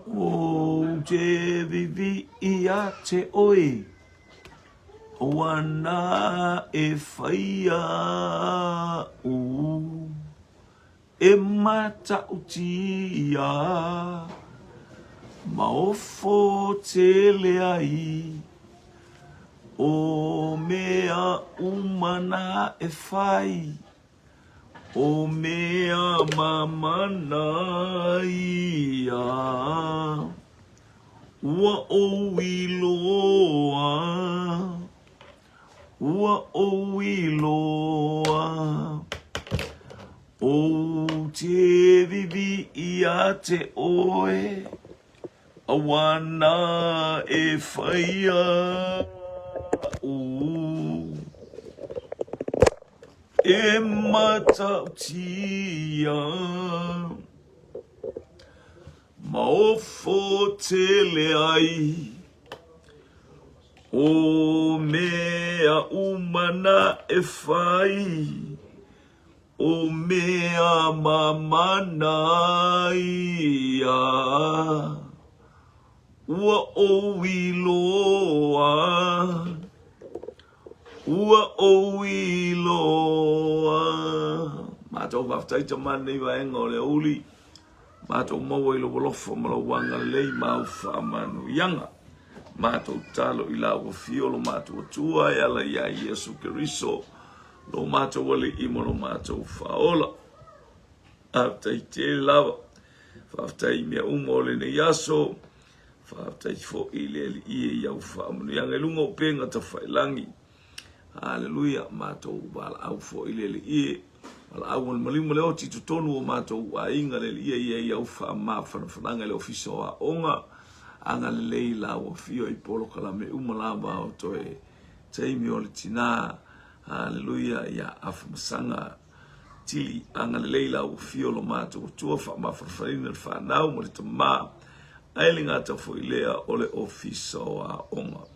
Ou te vivi ia te oe, o ana e whaia u e matautia ma ofo tele ai o mea uma na e whai. O mea mamana ia, ua ou iloa, ua ou iloa. Ou te vivi ia te oe, aua na e whaia u. E matautia ma ofo tele ai o mea uma na e whai o mea mamana ia ua ou iloa. Ua ou iloa. Matou faafetai tama lenei vaega o le aoauli. Matou maua i lou alofa ma lou agalelei ma au faamanuiaga. Matou tatalo i la ua fio lo matou Atua e ala iā Iesu Keriso, lo matou Alii ma lo matou Faaola. Faafetai tele lava. Faafetai i mea uma o lenei aso. Faafetai foi i le Alii i au faamanuiaga i luga o upega tafailangi. Haleluia! Matou valaau foi i le Alii, valaau o le maliu ma le oti i totonu o matou aiga, le Alii ia i au faamafanafanaga i le Ofisa o Aoga. Agalelei la ua afio i polokalame uma lava o toe taimi o le tina. Haleluia! Ia afamasaga Tili, agalelei la ua fio lo matou Atua, faamafanafanaina le fanau ma le tama, ae le gata foi lea o le ofisa o aoga.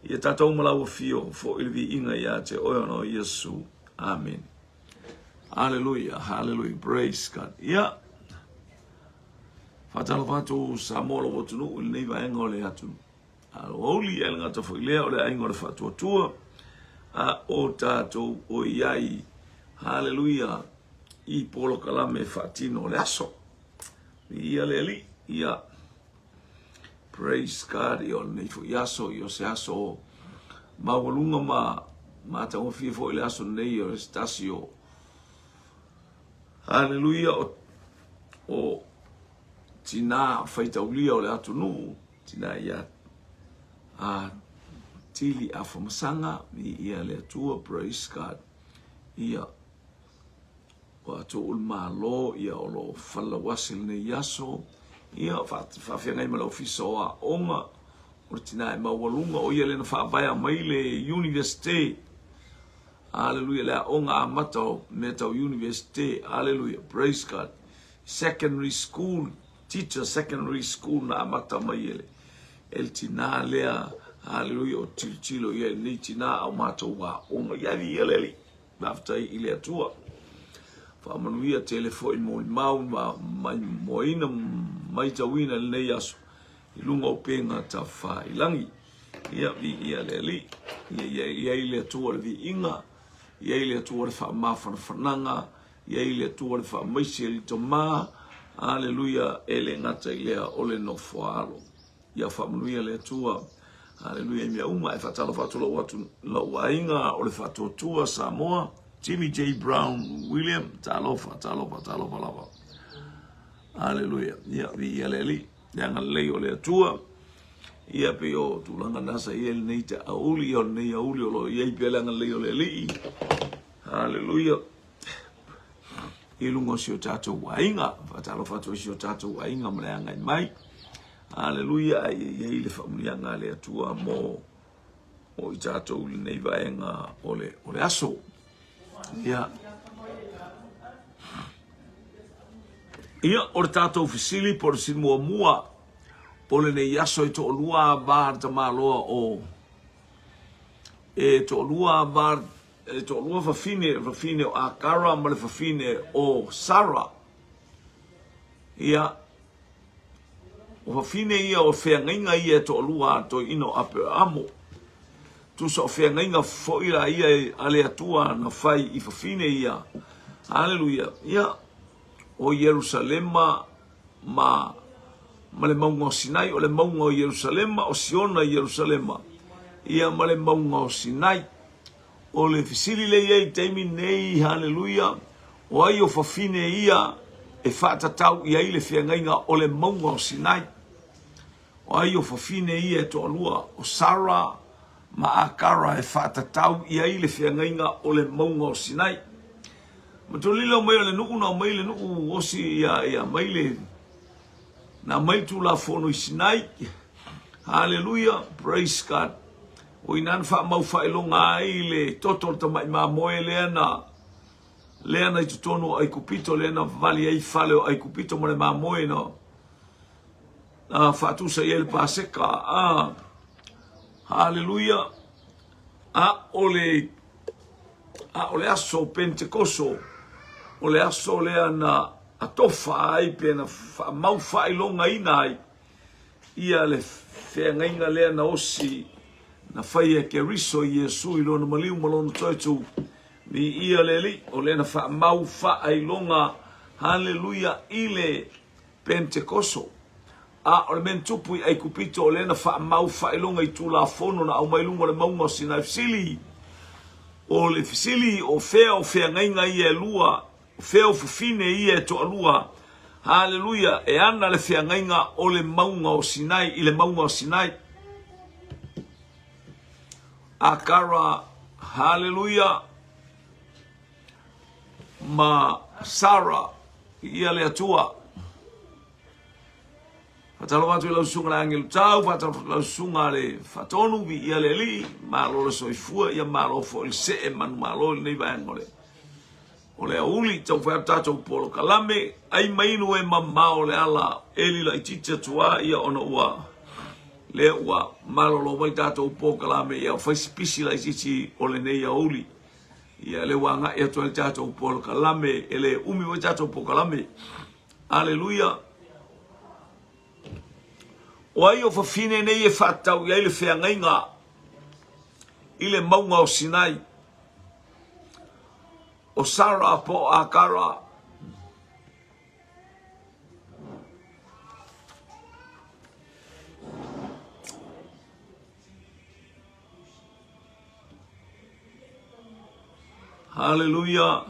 Ia tatou uma la ua fio, foi le viiga ia te oe ona o Iesu. Amene. Hallelujah, hallelujah, praise God. Ia, faatalofa atu Samoa lou atunuu i lenei vaega o le atunuu. Aoauli, ae le gata foi lea o le aiga o le faatuatua a o tatou o i ai, haleluia, i polokalame faatino o le aso. Ia le Alii, ia, praise God, ia o lenei foi aso, ia o se aso maualuga ma matagofie foi le aso lenei, o se tasi o, haleluia, o tinā faitaulia o le atunuu, Tina ia a Tili Afamasaga, viia le Atua, praise God. Ia, ua atu le Malo, ia o lo o falelauasi lenei aso, ia faafeagai ma le Ofisa o Aoga, o le tina e maualuga, o ia lea na faavaea mai le Universite, Aleluia, le aoga amata o mea tau Universite, Aleluia, praise God. Secondary School, Teacher Secondary School na amata mai e le, e le tinā lea, haleluia, o tilotilo i ai lenei tinā a o matou aoga. Ia viia le Alii, faafetai i le Atua. Faamanuia tele foi molimau ma maimoaina maitauina i lenei aso i luga o upega tafailangi. Ia viia le Alii, ia i ai le Atua le viiga, i ai le Atua le faamafanafanaga, I ai le Atua le faamaise i le Tama, Aleluia, e le gata i lea o le nofo a alo. Ia faamanuia le Atua, Aleluia i mea uma. E faatalofa atu lou atu lou aiga o le Faatuatua Samoa, Jimmy J. Brown William, talofa, talofa, talofa lava. Aleluia. Ia, viia le Alii, le agalelei o le Atua. Ia, pei o tulaga na sa i ai lenei te auli, ia o lenei auli o lo o i ai pea le agalelei o le Alii. Aleluia. I luga o si o tatou aiga. Faatalofa atu i si o tatou aiga ma le agai mai. Aleluia, ai i ai le faamanuiaga a le Atua mo o i tatou i lenei vaega o le, o le aso. Ia. Ia, o le tatou fesili po o le fesili muamua o lenei aso e toalua ava le tamaloa o e toalua ava e toalua fafine, le fafine o Akara ma le fafine o Sara. Ia, o fafine ia o feagaiga ia e toalua a toeaina o Aperamo. Tusa o feagaiga foi la ia a le Atua na fai i fafine ia. Aleluia. Ia, o Ierusalema ma ma le mauga o Sinai, o le mauga o Ierusalema, o Siona i Ierusalema, ia ma le mauga o Sinai. O le fesili lea i ai i taimi nei, haleluia, o ai o fafine ia e faatatau i ai le feagaiga o le mauga o Sinai? O ai o fafine ia e toalua, o Sara ma Akara e faatatau i ai le feagaiga o le mauga o Sinai? Ma tolilo mai o le nuu na aumai le nuu osi ia, ia mai le na aumai le Tulafono i Sinai. Haleluia, praise God. O ina na faamau faailoga ai le toto o le tamai mamoe lea na lea na i totonu o Aikupito, lea na vali ai fale o Aikupito ma le mamoe na na faatusa i ai le Paseka. Ah, haleluia. A o le a o le aso Pentekoso, o le aso lea na atofa ai pe na faamau faailogaina ai ia le feagaiga lea na osi na fai e Keriso i Iesu i lona maliu ma lona toetu. Viia le Alii, o lea na faamau faailoga, haleluia, i le Pentekoso. A o le mea na tupu i Aikupito, o lea na faamau faailoga i Tulafono na aumai luga o le mauga o Sinai. Fesili, o le fesili, o fea o feagaiga ia e lua? O fea o fafine ia e toalua? Haleluia! E ana le feagaiga o le mauga o Sinai, i le mauga o Sinai. Akara, haleluia, ma Sara, ia le Atua. Faatalofa atu i lau susuga le Agelu Tau, faatalofa atu i lau susuga le Faatonu, viia le Alii, malo le soifua, ia malo foi le see manumalo i lenei vaega o le o le aoauli. Taumafai atu tatou polokalame, ai ma inu e mamao le ala eli laitiiti atu lava ia ona ua lea ua malolo mai tatou polokalame ia fai si pisi laitiiti o lenei aoauli. Ia lea ua agai atu ai le tatou polokalame, e le umi foi tatou polokalame. Aleluia! O ai o fafine nei e faatatau i ai le feagaiga i le mauga o Sinai? O Sara po o Akara? Haleluia!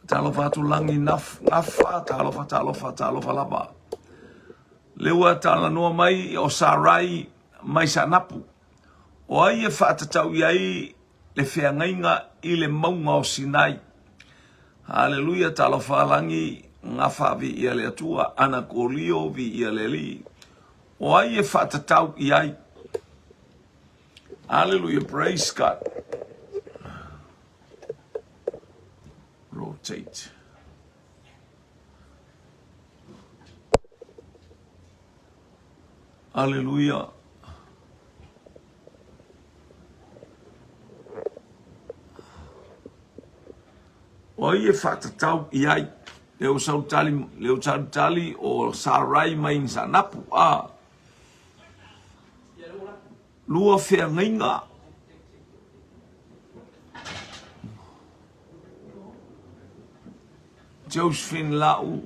Talofa atu lagi gafa, talofa, talofa, talofa lava. Le ua talanoa mai o Sarai mai Saanapu. O ai e faatatau i ai le feagaiga i le mauga o Sinai. Haleluia, talofa lagi gafa viia le Atua, ana kolio viia le Alii. O ai e faatatau i ai? Hallelujah, praise God. Rotate. Hallelujah. O ai e faatatau i ai? Le o sautali, le o sautali o Sarai mai i Saanapu. Ah. Lua feagaiga. Josephine Lau.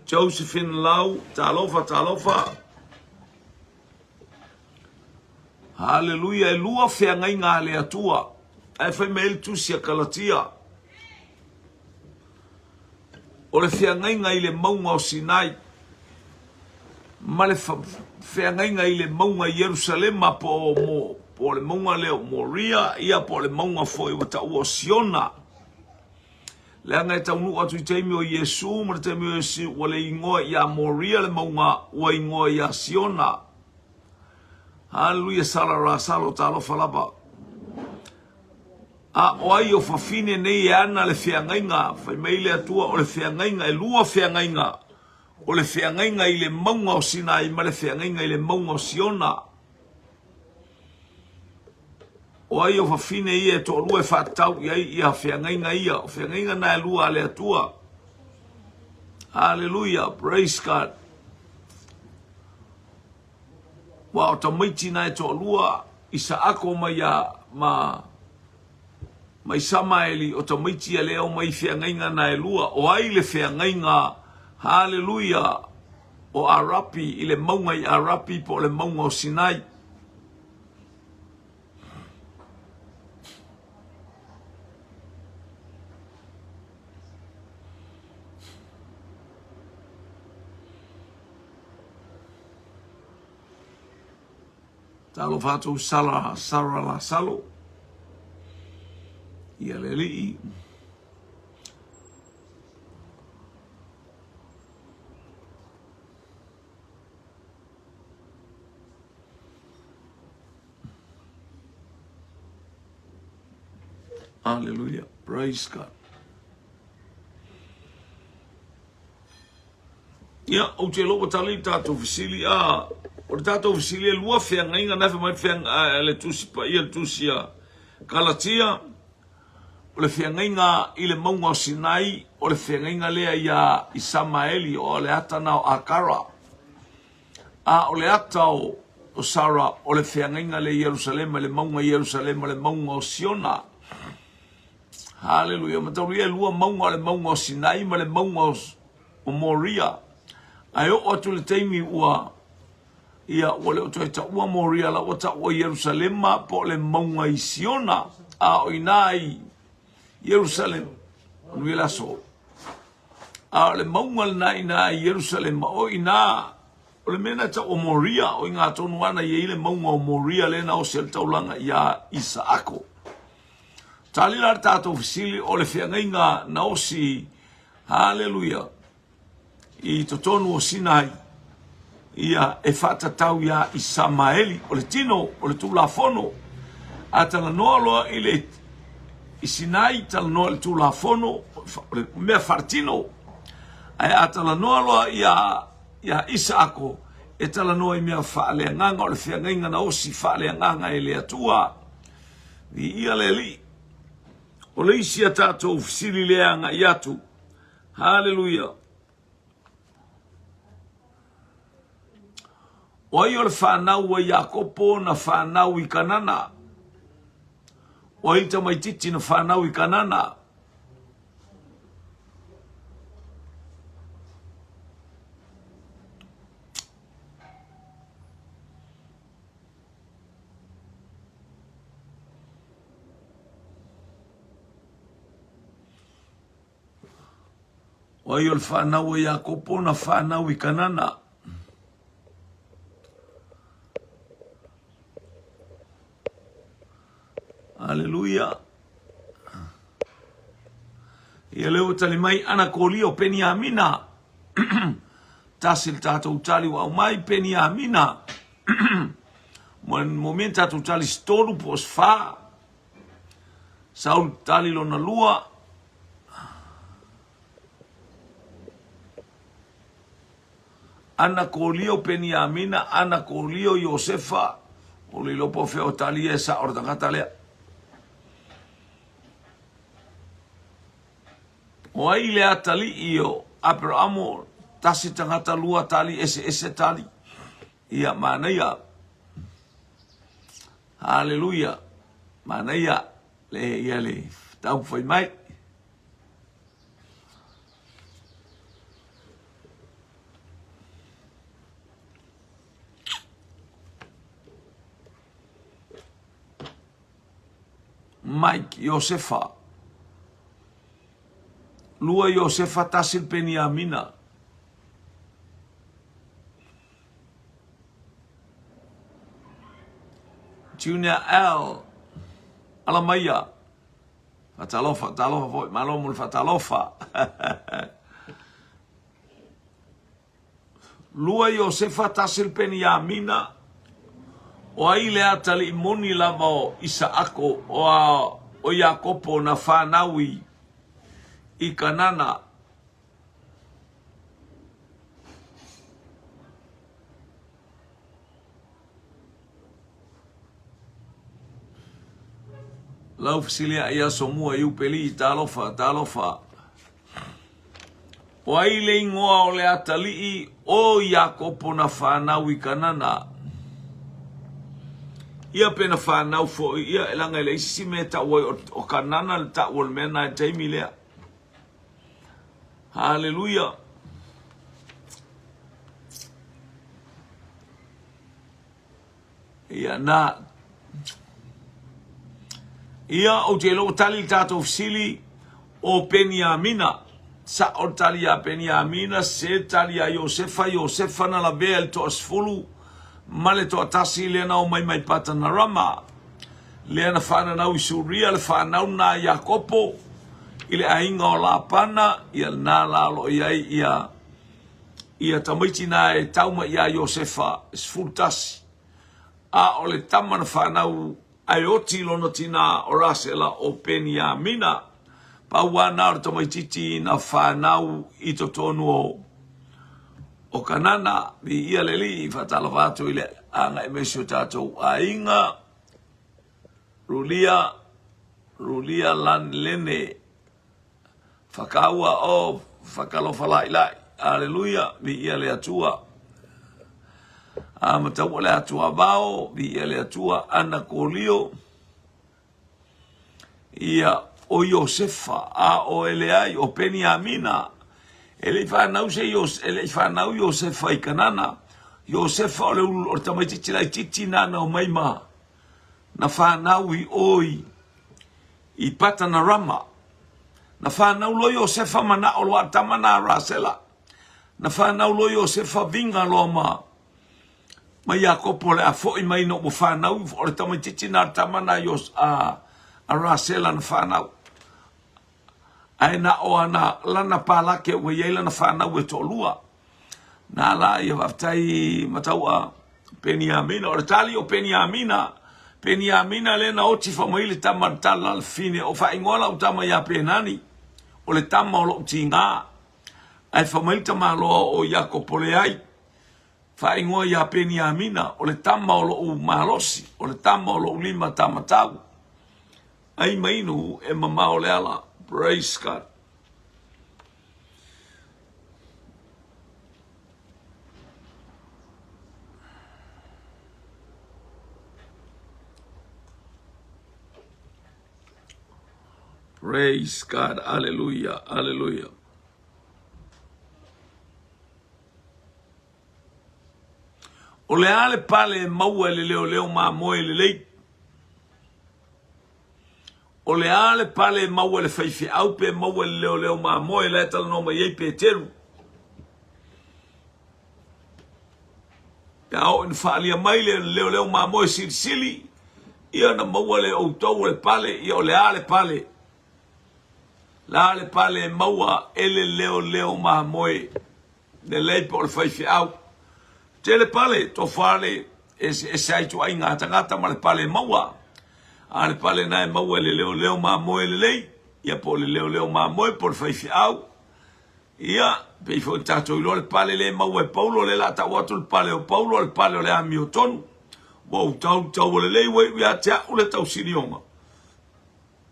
Josephine Lau, talofa, talofa. Haleluia, e lua feagaiga a le Atua. Ae fai mai ai le tusi a Kalatia. O le feagaiga i le mauga o Sinai ma le feagaiga i le mauga i Ierusalema po o, Po o le mauga lea o Moria, ia po o le mauga foi ua taua o Siona. Leaga e taunuu atu i taimi o Iesu ma le taimi o Iesu ua le igoa ia Moria le mauga, ua igoa ia Siona. Haleluia Sala Rasalo talofa lava. A o ai o fafine nei e ana le feagaiga? Fai mai le Atua o le feagaiga, e lua feagaiga. O le feagaiga i le mauga o Sinai ma le feagaiga i le mauga o Siona. O ai o fafine ia e toalua e faatatau i ai ia feagaiga ia? O feagaiga na e lua a le Atua. Haleluia, praise God. Ua o tamaiti na e toalua Isaako ma ia ma ma Isamaeli o tamaiti ia lea omai i feagaiga na e lua. O ai le feagaiga, haleluia, o Arapi i le mauga i Arapi po o le mauga o Sinai. Talofa atu Sara, Sara Lasalo. Ia le alii. Hallelujah. Praise God. Ia, ou te iloa ua tali le tatou fesili. A, o le tatou fesili e lua feagaiga na e fai mai le, le Tusi Paia, le Tusi a Kalatia, o le feagaiga i le mauga o Sinai, o le feagaiga lea ia Isamaeli, o le ata na o Akara. A o le ata o, o Sara, o le feagaiga lea i Ierusalema, i le mauga i Ierusalema, le mauga o Siona. Haleluia. Mataulia e lua mauga o le mauga o Sinai ma le mauga o Moria. Ae oo atu le taimi ua ia ua le o toe taua Moria la ua taua Ierusalema po o le mauga i Siona a o ina i Ierusalema. Manuia le aso. A o le mauga lena ina i Ierusalema o ina o le mea na tau o Moria o ina tonu ana i ai le mauga o Moria lea na osi ai le taulaga ia Isaako. Tali la le tatou fesili o le feagaiga na osi, haleluia, i totonu o Sinai, ia e faatatau iā Isamaeli, o le tino o le Tulafono. A talanoa loa i le i Sinai, talanoa i le Tulafono, o le mea faaletino. Ae a talanoa loa iā iā Isaako, e talanoa i mea faaleagaga, o le feagaiga na osi faaleagaga e le Atua. Viia le Alii. O le isi a tatou fesili lea agai atu. Haleluia. O ai o le fanau a Iakopo na fanau i Kanana? O ai tamaititi na fanau i Kanana? O ai o le fanau a Iakopo na fanau i Kanana? Aleluia. Ia lea ua tali mai ana kolia o Peniamina. Tasi le tatou tali ua aumai Peniamina. Mo mea tatou tali se tolu po o se fa. Sau le tali lona lua. Ana kolio Peniamina, ana kolio Iosefa. O le iloa po o fea o tali ia e sao le tagata lea. O ai le atalii o Aperamo, tasi tagata lua tali ese ese tali. Ia manaia. Haleluia. Manaia le ia le taumafai mai. Mike Iosefa. Lua Iosefa, tasi le Peniamina. Junior L. Ala maia. Faatalofa, talofa foi. Malo mo le faatalofa. Lua Iosefa, tasi le Peniamina, o ai le atalii moni lava o Isaako, o a o Iakopo na fanau i, i Kanana. Lau fesiliaʻi i aso mua i Upelii, talofa, talofa. O ai le ingoa o le atalii o Iakopo na fanau i Kanana? Ia pe na fanau foi ia, e laga e leai se isi mea e tau ai o Kanana le tau o le mea na i le taimi lea. Haleluia! Ia, na... Ia, ou te iloa ua tali le tatou fesili o Peniamina. Sa'o le tali ia Peniamina, sese le tali ia Iosefa, Iosefa na lavea i le toasefulu ma le toatasi lea na omai mai Patanarama, lea na faananau i Suria le fanau lena a Iakopo i le aiga o Lapana, ia lena la o lo o i ai ia ia tamaiti na e tau mai ia Iosefa, e 11. A o le tama na fanau ae oti lona tina o Rasela o Peniamina. Pau lava na o le tamaititi na fanau i totonu o o Kanana. Viia le Alii, faatalofa atu i le agai mai si o tatou aiga. Rulia, Rulia Lan Lene. Whakaua o whakalofa laʻilaʻi. Aleluia, viia le Atua. A mataua le Atua vao, viia le Atua. Ana Kolio, ia o Iosefa, a o Eleai, o Peniamina. E le i whanau se Iose, e le i whanau Iosefa i Kanana. Iosefa o le, o le tamaititi laititi nana o mai ma na whanau i oi i Patanarama. Na whanau loa Iosefa manao loa a tama na Rasela. Na whanau loa Iosefa vinga loa ma ma Iakopo le a foʻi mai ina ua whanau o le tamaititi na tama na Ios, a, a Rasela na whanau. Ae na o ana lana palake ua iai lana whanau e toʻalua. Na la ia faafetai mataua Peniamina. O le tali o Peniamina, Peniamina lea na oti fai mai le tama le tala le fine o faaigoa lau tama ia Penani, o le tama o lou tiga. Ae fai mai le tamaloa o Iakopo leai, faaigoa ia Peniamina, o le tama o lou malosi, o le tama o lou lima tamatau. Ai mainu e mamao le ala. Praise God. Praise God. Hallelujah. Hallelujah. O le a le pale e maua e le leoleo mamoe lelei? O le a le pale e maua e le faifeau pe maua e le leoleo mamoe la e talanoa mai ai Peteru? Pe a oo ina faaalia mai le leoleo mamoe silisili, ia ona maua lea e outou o le pale, ia o le a le pale? La le pale e maua e le leoleo mamoe lelei po o le faifeau. Tele pale, tofa le eseese ai ituaiga tagata ma le pale e maua. A le pale na e maua e le leoleo mamoe lelei, ia po o le leoleo mamoe po o le faifeau. Ia, pei foi ona tatou iloa le pale lea e maua e Paulo, lea o le a tau atu le pale o Paulo, o le pale o le amiotonu. Ua ou tautaua lelei ua iu ia te au le tausilioga.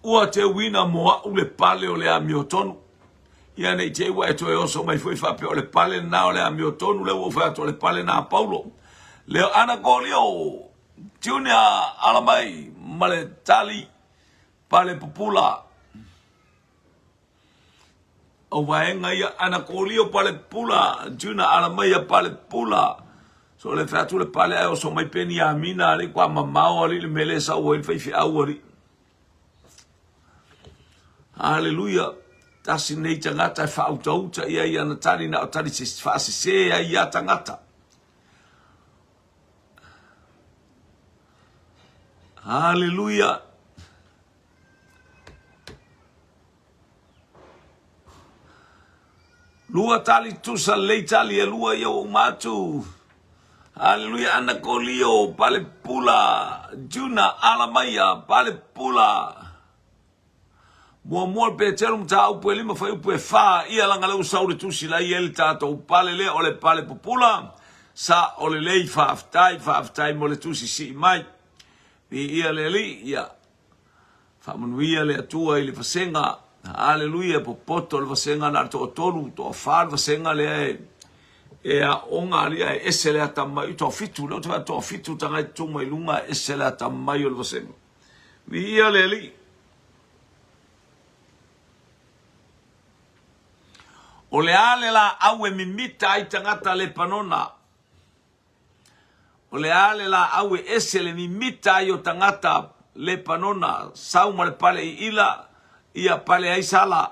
Ua teuina mo au le pale o le amiotonu. Ia ne i te i ua e toe oso mai foi faapea o le pale lena o le amiotonu, lea ua ou fai atu o le pale na a Paulo. Leo ana Kolio, Junior, ala mai ma le tali pale pupula. O vaega ia, ana Kolio pale pupula, Junior ala mai ia pale pupula. So le fai atu le pale ae oso mai Peniamina alii kua mamao alii le mea lea e sau ai le faifeau alii. Haleluia! Tasi nei tagata e faautauta i ai ana tali na o tali faasese ai ia tagata. Haleluia. Lua tali tusa lelei tali e lua ia ua uma atu. Haleluia ana kolio pale pula Juna ala maia pale pula. Muamua le Petelo mataupu e lima fuaiupu e fa ia laga lea ua sau le tusi la ia le tatou pale lea o le pale pupula sa o lelei faafetai faafetai mo le tusi sii mai. Viia le Alii ia Faamanuia le Atua i le vasega. Aleluia, e popoto le vasega na o le toatolu, toafa le vasega lea e e aoga alii ae ese le atamai, toafitu, lea ou te vaai toafitu tagata tu mai luga, ese le atamai o le vasega. Viia le Alii. O le a le laau e mimita ai tagata Lepanona? O le a le laau e ese le mimita ai o tagata Lepanona, sau ma le pale iila, ia pale ai sala.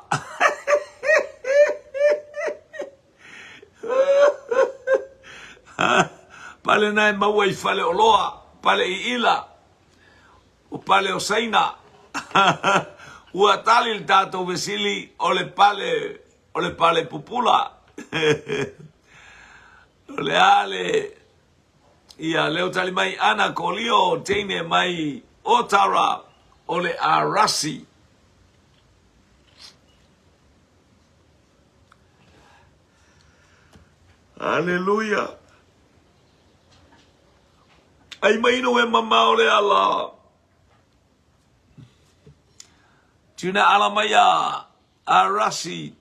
Pale na e maua i Faleoloa, pale iila, o pale o Saina. Ua tali le tatou fesili, o le pale, o le pale pupula. O le a le ia leo tali mai ana kolio teine mai Otara o le Arasi. Aleluia. Ai mai ino e mamao le ala. Tuna ala mai a Arasi.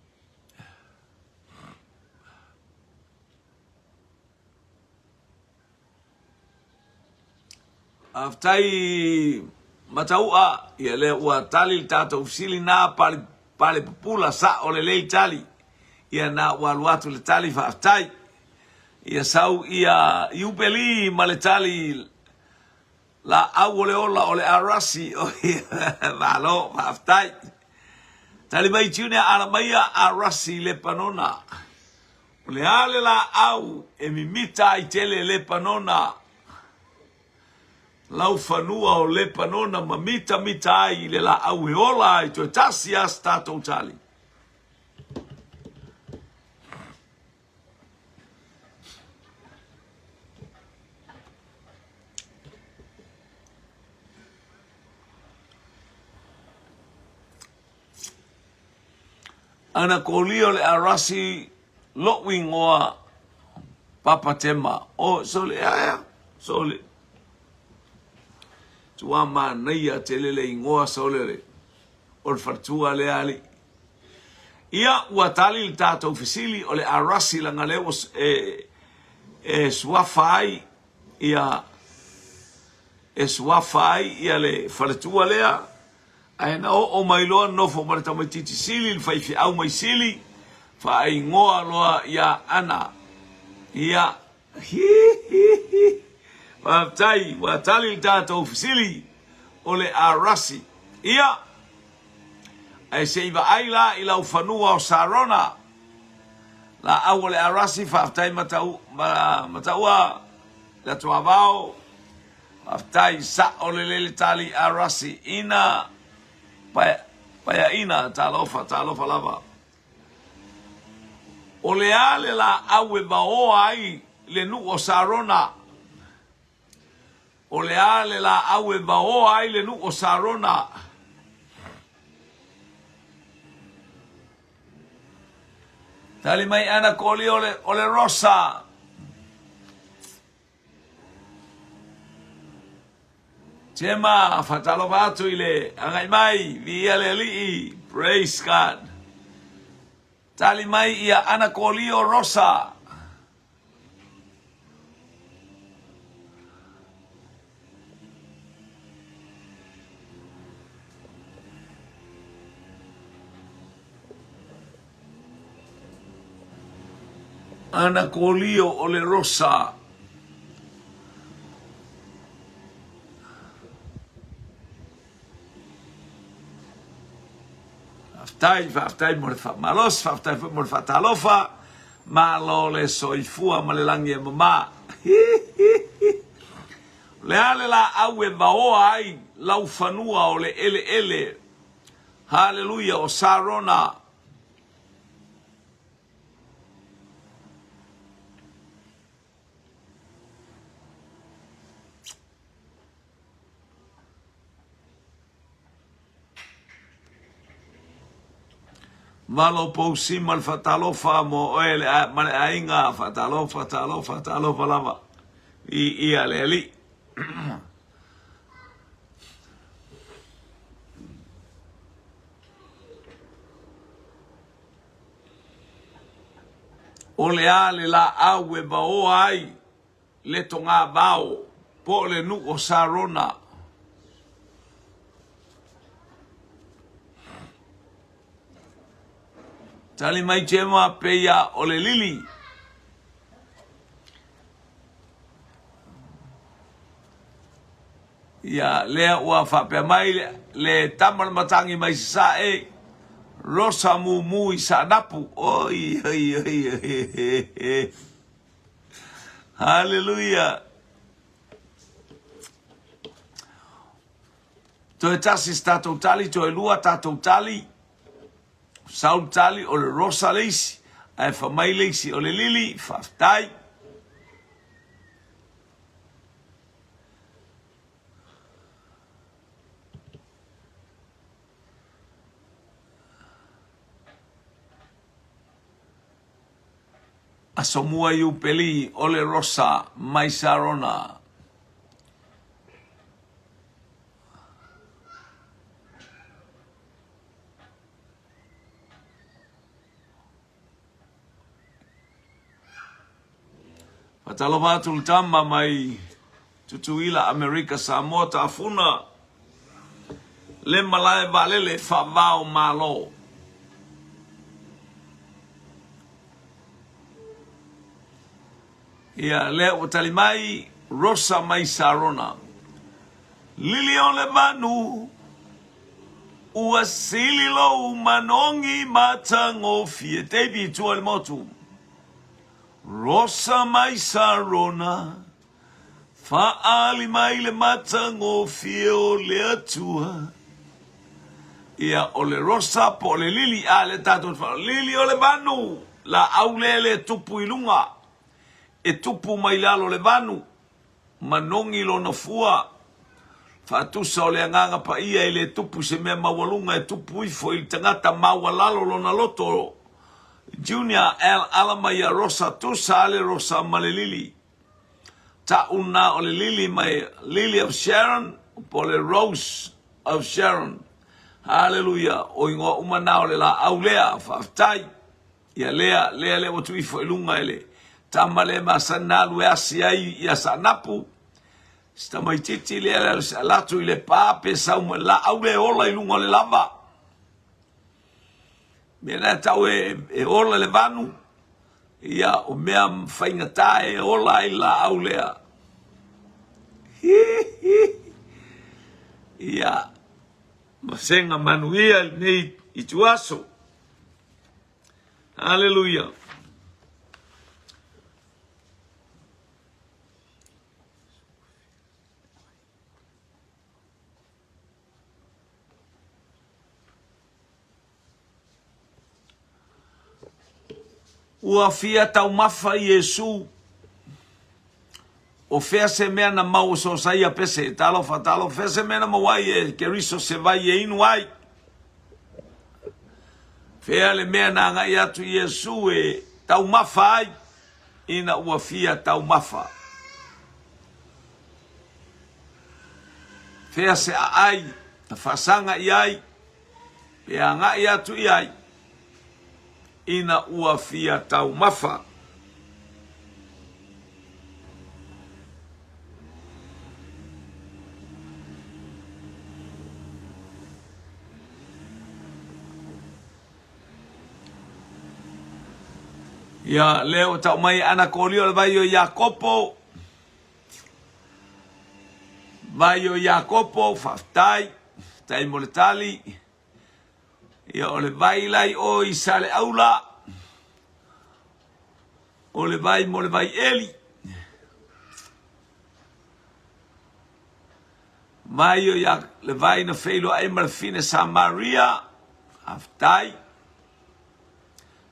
Faafetai Mataua, ia lea ua tali le tatou fesili na pale, pale pupula sao lelei tali. Ia na ua alu atu le tali faafetai. Ia sau ia Iupeli ma le tali Laau o le ola o le Arasi o Malo faafetai. Tali mai Junior Alamaia Arasi Lepanona. O le a le laau e mimita ai tele Lepanona? Laufanua o Lepanona ma mitamita ai i le laau e ola ai toe tasi a se tatou tali. Ana kolia o le Arasi loʻu ingoa Papa Tema. O, sole, ea, ea, sole. Tua manaia tele le ingoa sole le, o le faletua lea alii. Ia, ua tali le tatou fesili, o le Arasi laga lea ua e, e suafa ai ia e suafa ai ia le faletua lea, ae na oo mai loa nofo ma le tamaitiiti sili, le faifeau mai sili, faaigoa loa ia Ana. Ia, hi, hi, hi. Faafetai, ua tali le tatou fesili, o le Arasi. Ia, Ae se i vaai la i lau fanua o Sarona, laau o le Arasi, faafetai Matau, ma, Mataua, le Atuavao, faafetai sao lelei le tali Arasi, ina, pae, paeaina, talofa, talofa lava. O le a le laau e vaoa ai le nuu o Sarona? O le a le laau e vaoa ai le nuu o Sarona? Tali mai ana koli o le, o le rosa. Tema, whatalofa atu i le agai mai, viia le alii, praise God. Tali mai ia ana kolio rosa. Ana kolio o le rosa. Faafetai, faafetai mo le faamalosi, faafetai foi mo le faatalofa. Malo le soifua ma le lagi e mama. O le a le laau e vaoa ai laufanua o le eleele, haleluia, o Sarona. Malo Pousi ma le faatalofa mo oe le, ma le aiga, faatalofa, talofa, talofa lava. I ia le Alii. O le a le laau e vaoa ai le togavao po o le nuu o Sarona. Tali mai Gemma peia o le lili. Ia, lea ua faapea mai le, le tama le matangi mai Sasae, Rosa Mumu i Saanapu. Oi, oi, oi, oi. Haleluia. Toe tasi se tatou tali, toe lua tatou tali. Sau le tali o le rosa le isi, ae fa mai le isi o le lili, faafetai. Aso mua Iupeli o le Rosa mai Sarona. Faatalofa atu le tama mai Tutuila, Amerika, Samoa, Tafuna, le malae vaalele faavao Malo. Ia, lea ua tali mai Rosa mai Sarona. Lili o le manu, ua sili lou manogi matagofie. Davey i tua i le motu. Rosa mai Sarona, faaali mai le matagofie o le Atua. Ia, o le rosa po o le lili, a le tatou lili o le vanu, laau lea le tupu i luga, e tupu mai lalo le vanu, manogi lona fua, faatusa o le Agaga Paia e le tupu se mea maualuga e tupu ifo i le tagata maualalo lona loto. Junior L. Ala mai ia Rosa, tusa a le rosa ma le lili. Tauna o le lili mai Lily of Sharon po o le Rose of Sharon. Haleluia, o igoa uma na o le laau lea, faafetai. Ia lea, lea lea ua tuu ifo i luga e le tama lea e masani na alu e asi ai ia Saanapu. Si tamaitiiti lea le alu atu i le pa pe sau mai laau lea e ola i luga o le lava. Mea na e tau e, e ola le vanu, ia o mea faigata e ola ai laau lea. Hi, hi. Ia, masega manuia lenei ituaso. Aleluia. Ua fia taumafa Iesu. O fea se mea na mau so saia pese. Talofa, talofa. Fea se mea na mau ai e Keriso se vai e inu ai. Fea le mea na agai atu Iesu e taumafa ai ina ua fia taumafa. Fea se aai na faasaga i ai pe agai atu i ai ina ua fia taumafa. Ia, lea ua tau mai ana kolia o le vai o Iakopo. Vai o Iakopo, faafetai, faafetai mo le tali. Ia, o le vai la i o i Saleaula, o le vai mo le vai eli. Vai o ia le vai na feiloai ma le fine Samaria. Faafetai.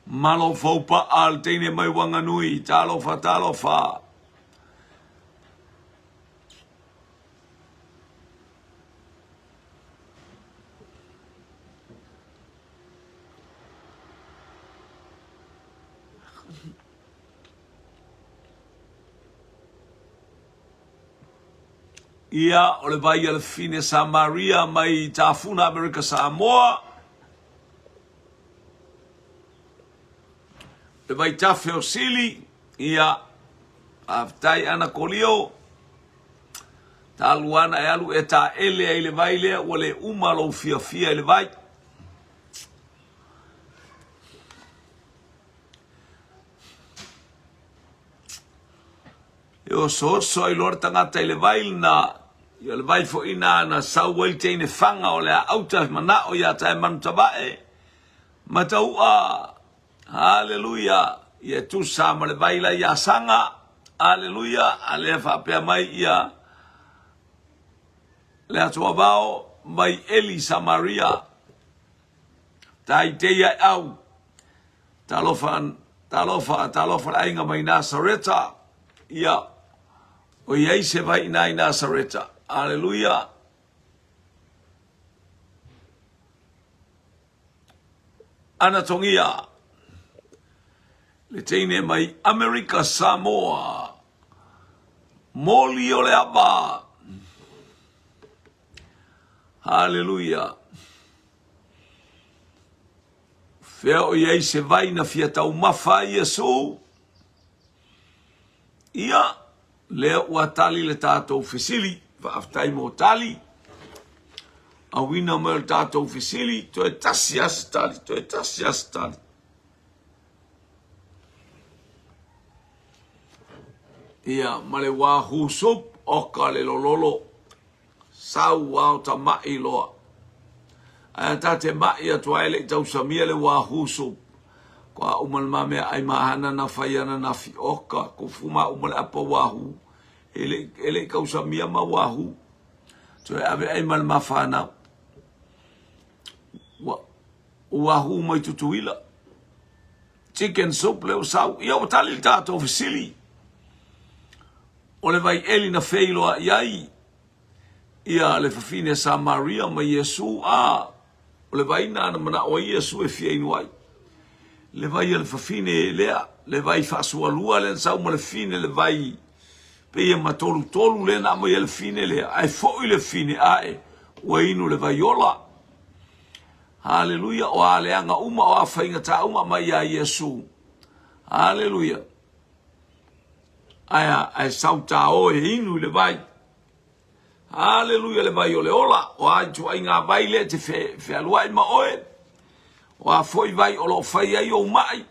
Malo faupa'a le teine mai Wanganui. Talofa, talofa. Ia, o le vai a le fine Samaria mai Tafuna, Amerika Samoa. Le vaitafe o Sili, ia, faafetai Ana Kolio. Talu ana e alu e taele ai le vai lea, ua le uma lou fiafia i le vai. E osooso ai loa le tagata i le vai lena, ia o le vai foi ina na sau ai le teine faga o le a auta manao ia Taemanutavae, Mataua, Haleluia, ia e tusa ma le vai la ia Saga, Haleluia, a lea faapea mai ia le Atuavao mai Eli Samaria, tai teia e au, Talofa, talofa, talofa le aiga mai Nasareta. Ia, o i ai se vai ina i Nasareta. Aleluia. Anatogia, le teine mai Amerika Samoa. Moli o le ava. Haleluia. Fea o i ai se vai na fia taumafa ai Iesu? Ia, lea ua tali le tatou fesili. Faafetai mo tali. Auina mai o le tatou fesili, toe tasi lava se tali, toe tasi lava se tali. Ia, ma le wahoo soup, oka le lololo. Sau ao ta maʻi loa. Ae a ta te maʻi atu ai le i tausamia le wahoo soup. Ko a uma le ma mea ai ma hana na fai ana na fi oka ko fu ma uma le apa wahoo. E le e le i kausamia ma wahoo. Toe ave ai ma le ma whanau. Ua wahoo mai Tutuila. Chicken soup le o sau. Ia ua tali le tatou fesili. O le vai eli na feiloai ai ia le fafine Samaria ma Iesu, a o le vai na na manao ai Iesu e fia inu ai. Le vai a le fafine lea, le vai faasualua lea na sau ma le fine le vai pei e matolutolu lea na aumai e le fine lea, ae foi le fine ae ua inu le vai ola. Haleluia, o a leaga uma, o a faigata uma mai ia Iesu. Haleluia. Ae a, ae sau tā oe e inu i le vai. Aleluia le vai o le ola, o a ituaiga vai lea e te fe, fealuai ma oe, o a foi vai o lo o fai ai ou maʻi,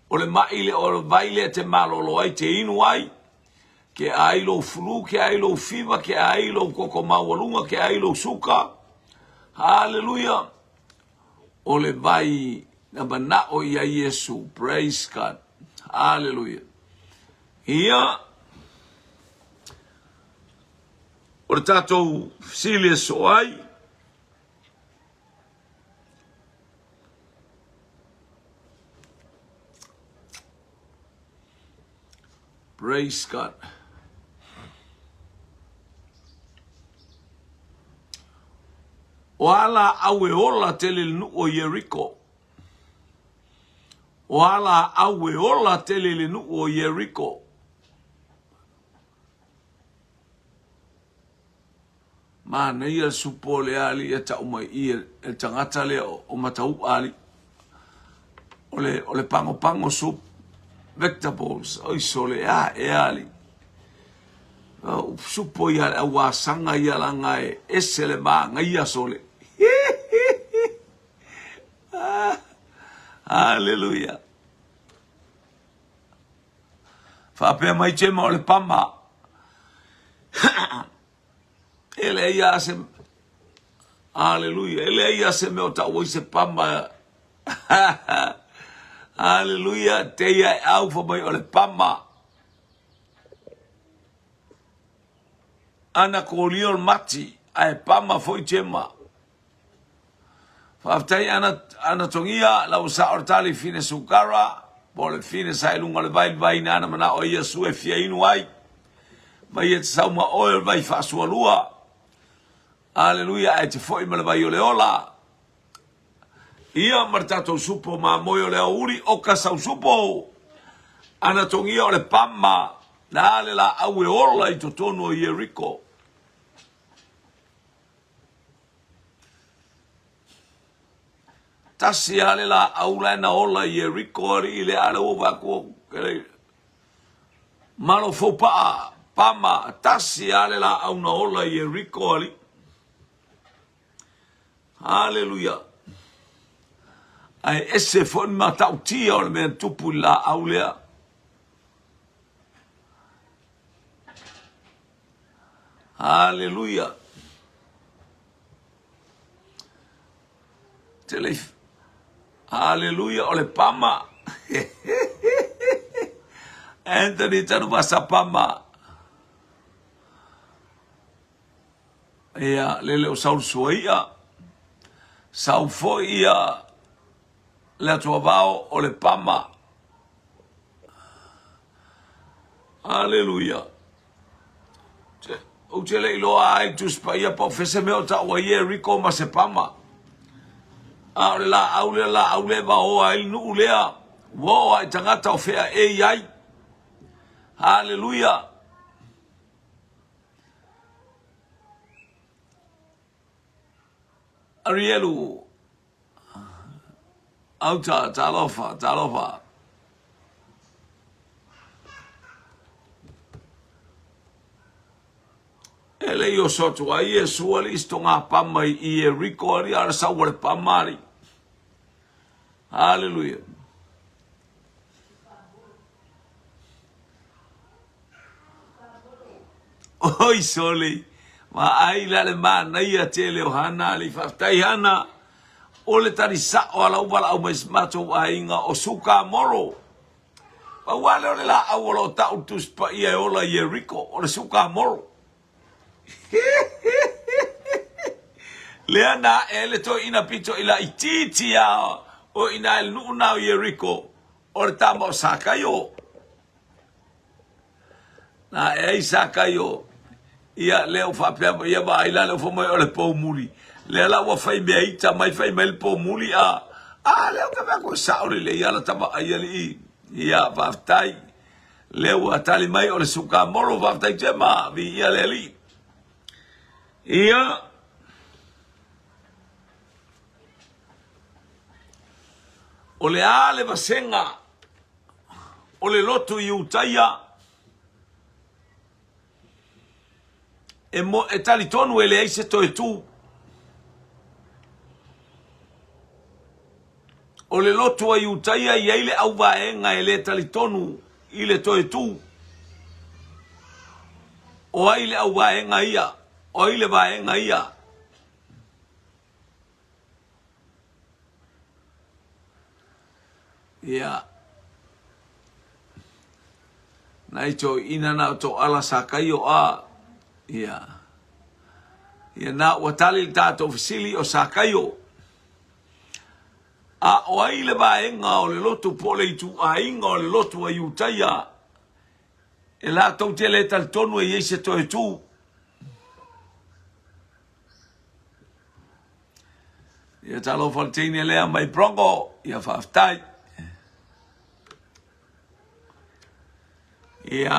o le maʻi le, o le vai lea e te malolo ai, te inu ai, ke ai lou flu, ke ai lou fiva, ke ai lou koko maualuga, ke ai lou suka. Haleluia. O le vai na manao ia Iesu. Praise God. Haleluia. Ia, o le tatou fesili e soo ai, Praise God. O a laau e ola tele le nuu o Ieriko? O a laau e ola tele le nuu o Ieriko? Manaia le supo o le alii e tau mai i e tagata lea o Matau'a alii. O le, o le pagopago soup vegetables, oi sole a e alii. Supo ia le auasaga ia laga e ese le magaia sole. Hallelujah. Faapea mai Jema o le pama. E leai lava se Aleluia. E leai lava se mea o tau ai se pama. Aleluia. Teia e au fa mai o le pama. Ana kolia o le mati. Ae pama foi Gemma. Faafetai ana, ana togia lau sa o le tali fine sukara po o le fine sa i luga o le vai le vai na ana manao ai Iesu e fia inu ai. Vai e te sau ma oe o le vai faasualua. Aleluia, ae te foi ma le vai o le ola. Ia ma le tatou supo mamoe o le aoauli o ka sau supo. Ana togia o le pama na le laau e ola i totonu o Ieriko. Tasi lava le laau la e na ola i Ieriko alii le a le ua vaai atu malo fou paa pama tasi lava le laau na ola i Ieriko alii. Haleluia. Ae ese foi le matautia o le mea na tupu i le laau lea. Haleluia. Tele Haleluia o le pama. Anthony Tanuvasa pama. Ia, lele o Saulu Suaia. Sau foi ia le atuavao o le pama. Aleluia. Ou te le iloa ai Tusi Paia po o fea se mea o tau ai Ieriko ma se pama. A o le laau lea, laau lea e vaoa ai le nuu lea, ua oo lava i tagata o fea e i ai. Haleluia. Arielu, Auta, talofa, talofa. E le i oso atu ai Iesu alii si toga pama i Ieriko alii a o le sau a le pama alii. Haleluia. Oi sole, vaai la le manaia tele o Hana alii. Faafetai Hana, o le tali sa'o a lau valaau mai si matou aiga o Sukamoro. Pau lava lea o le laau o lo o tau le Tusi Paia e ola i Ieriko, o le Sukamoro. Lea na ae ai le toeaina pito i laitiiti lava o i ina i le nuu na o Ieriko, o le tama o Sakaio. Na ae ai Sakaio, ia lea ua faapea mai, ia vaai la lea ua fai mai o le poumuli. Lea la ua fai mea ita mai fai mai le poumuli a, a lea ou te vaai atu e sao lelei lava lata vaai alii. Ia faafetai. Lea ua tali mai o le sukamolo, faafetai Jema, viia le Alii. Ia, o le a le vasega o le lotu i Utaia e, mo, e talitonu e leai se toe tu. O le lotu a Iutaia e i ai le auvaega e le talitonu i le toe tu. O ai le auvaega ia? O ai le vaega ia? Ia. Nai toeaiina na o Toala Sakaio a. Ia. Ia na ua tali le tatou fesili o Sakaio. A o ai le vaega o le lotu po o le ituaiga o le lotu a Iutaia e latou te le talitonu e i ai se toe tu? Ia talofa le teine lea mai Brongo, ia faafetai. Ia,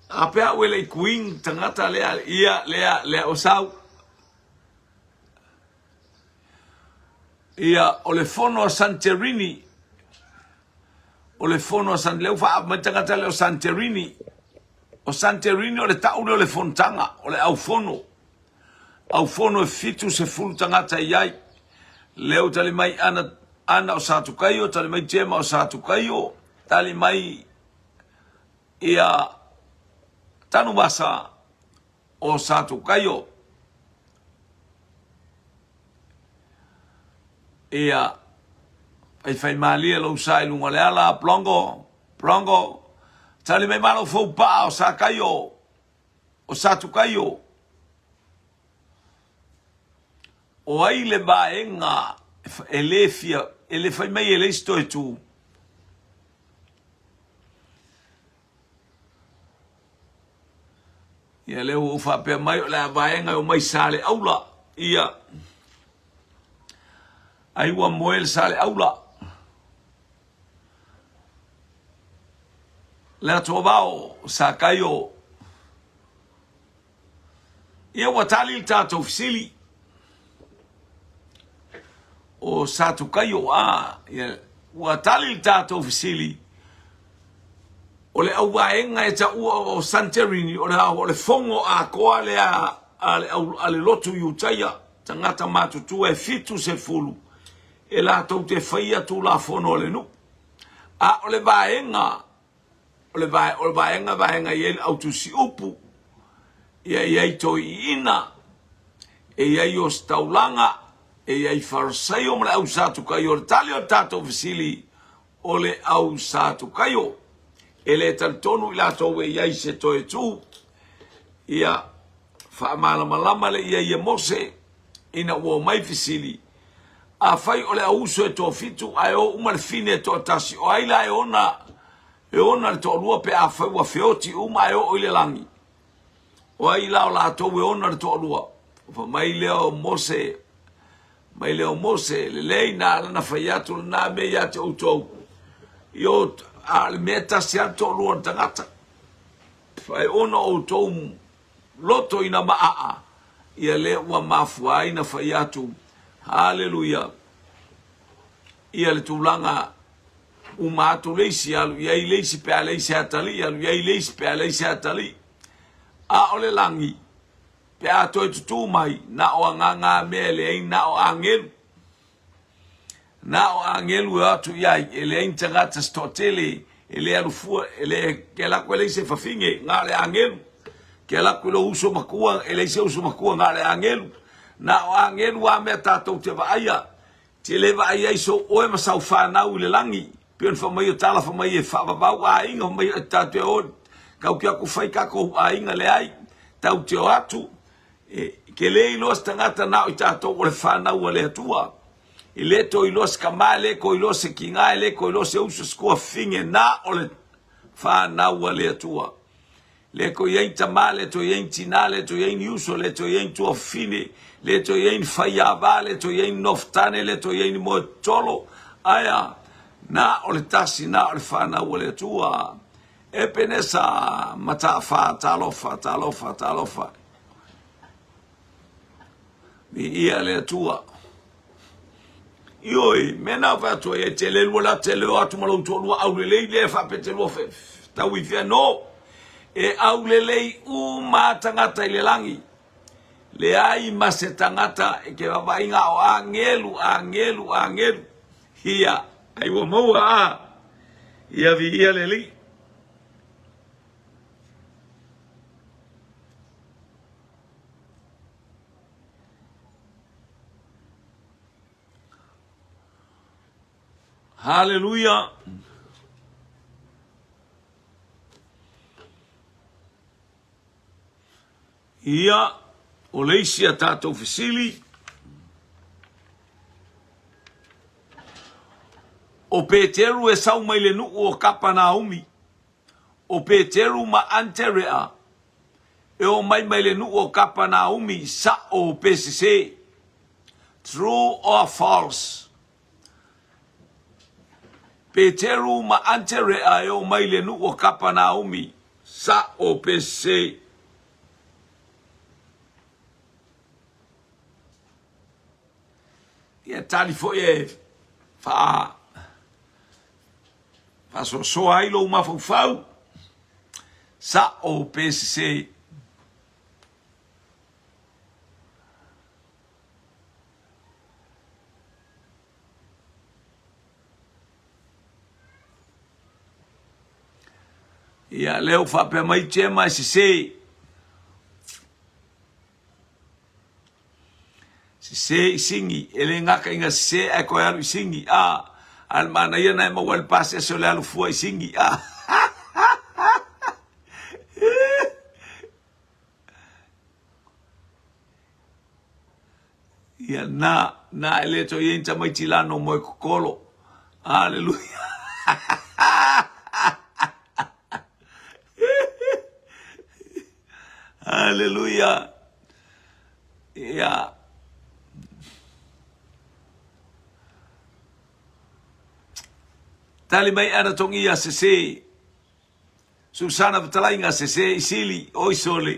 a pea ue le i queen tagata lea, ia, lea, lea o sau. Ia, o le fono a Santerini, o le fono a San, lea ua faaava mai tagata lea o Santerini. O Santerini o le tau lea o le fonotaga, o le aufono. Aufono e 70 tagata e i ai. Lea ua tali mai Ana, Ana o Satukaio, tali mai Jema o Satukaio, tali mai ia Tanuvasa o Satukaio. Ia, faifaimalie lou sa i luga o le ala, Plongo, Plongo, tali mai malo fou paa o Sakaio, o Satukaio. O ai le vaega e le fia, e le fai mai e leai se toe tu? Ia lea ua ou faapea mai o le a vaega e omai Saleaula. Ia. Ai ua moe le Saleaula. Le Atuavao, Sakaio. Ia ua tali le tatou fesili. O Satukaio, a, ia, ua tali le tatou fesili. O le auvaega e taua o Santerini, o le, o le fono atoa lea a le, au, a le lotu Iutaia, tagata matutua e 70, e latou te faia tulafono a le nuu. A o le vaega O le, vae, o le vaega vaega i ai le autusiupu, ia i ai toiina, e i ai ositaulaga, e i ai Farisaio ma le au Satukaio. O le tali o le tatou fesili, o le au Satukaio. E le talitonu i latou e i ai se toe tu. Ia faamalamalama le i ai e Mose ina ua omai fesili, Afai o le auuso e toafitu ae o uma le fine e toatasi, o ai la e ona e ona le toalua pe afai ua feoti uma ae oo i le lagi? O ai la o latou e ona le toalua? Fai mai lea o Mose, mai lea o Mose, lelei na ala na fai atu lena mea ia te outou. Io, a o le mea e tasi lava le toalua o le tagata. Ae ona outou loto ina maaa, ia lea ua mafua ai na fai atu. Haleluia! Ia le tulaga uma atu le isi, alu i ai le isi pe a leai se atalii, alu i ai le isi pe a leai se atalii. A o le lagi, pe a toe tutū mai, na o agaga a mea e leai na o agelu. Na o agelu e o atu i ai, e leai ni tagata se toatele, e le alu fua, e le, ke alu atu e leai se fafine, na o le agelu. Ke alu atu i lou uso matua, e leai se uso matua, na o le agelu. Na o agelu a mea tatou te vaaia, te le vaai ai sou oe ma sau fanau i le lagi. Pei ona fai mai o tala fai mai e faavavau aiga, fai mai e tatou te o, tatou te o atu fai tatou aiga, leai, tatou te o atu, E ke le iloa se tagata na o i tatou o le fanau a le Atua. E le toe iloa se tama, e le toe iloa se tina, e le toe iloa se uso, se tuafafine, na o le fanau a le Atua. Le toe i ai ni tama, le toe i ai ni tina, le toe i ai ni uso, le toe i ai ni tuafafine, le toe i ai ni faiava, le toe i ai ni nofotane, le toe i ai ni moe tolo. Aia, na o le tasi, na o le fanau a le Atua. Epenesa Mataafa, talofa, talofa, talofa. Viia le Atua. Ioe, mea na fai atu ai, e tele lua la tele o atu ma lou toalua aulelei lea faapea te lua tau i fea. No, e aulelei uma tagata i le lagi. Leai ma se tagata e ke vavaaiga o agelu, agelu, agelu. Ia, ai ua maua a. Ia viia le Alii. Haleluia. Ia, o le isi a tatou fesili, o Peteru e sau mai le nuu o Kapanaumi, o Peteru ma Anterea e omai mai le nuu o Kapanaumi, sa'o pe sesē? True or false? Peteru ma Anterea e omai le nuu o Kapanaumi, sa'o pe sesē? Ia tali foi e faa faasoasoa ai lou mafaufau, sa'o pe sesē. Ia, lea ua faapea mai Jema e sesē. Sesē i Sini, e le gata ina sesē ae toe alu i Sini. A, a le manaia na e maua ai le pasese o le alu fua i Sini. A. Ia na, na e le toe i ai ni tamaiti lano moe kokolo. Aleluia. Aleluia. Ia. Tali mai ana tongia sese. Susana fetalaiga sese i sili oi sole.